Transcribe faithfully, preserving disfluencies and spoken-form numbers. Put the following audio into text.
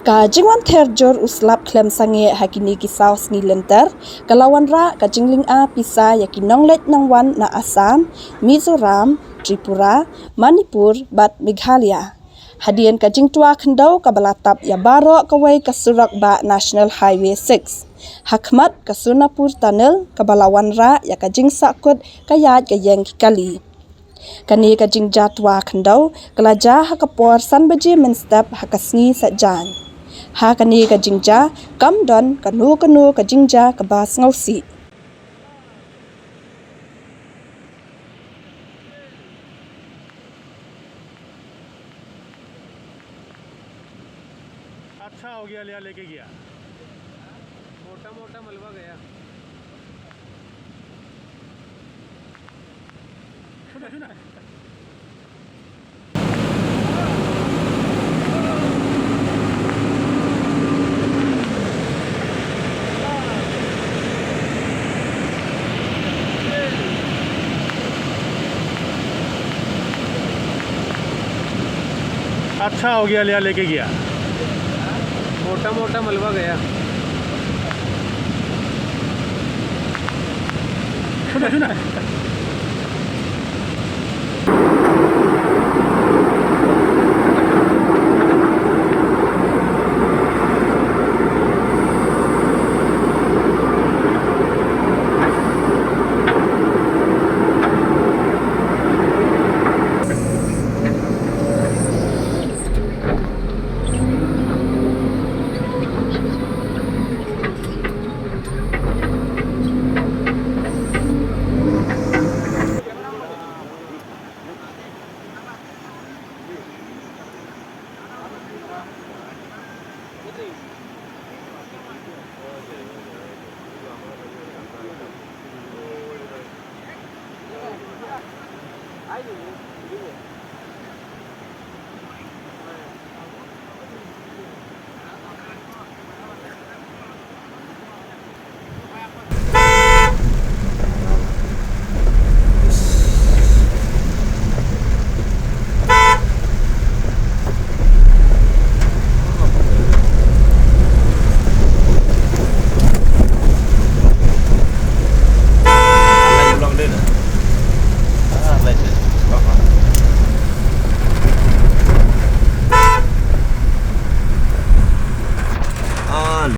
Ka jingwan ther jur u slap khlem sangeh ha kine ki saw sngi lynter, ka la wanrah ka jinglynga pisa ïa ki nongleit nongwan na Assam, Mizoram, Tripura, Manipur, bad Meghalaya. Hadien ka jingtwa khyndew kaba la tap ïa baroh kawei ka surok bah National Highway six. Ha khmat ka Sonapur Tunnel kaba la wanrah ïa ka jingsahkut ka ïaid ka ïeng ki kali. Kane ka jingjia twa khyndew, ka la jia ha ka por san baje mynstep ha ka sngi Saitjaiñ. Ha kane ka jingjia, kam don kano kano ka jingjia kaba sngewsih. अच्छा हो गया, लिया लेके गया। मोटा मोटा मलबा गया। सुना, सुना। अच्छा हो गया, लिया लेके गया। मोटा मोटा मलबा गया। सुना, सुना।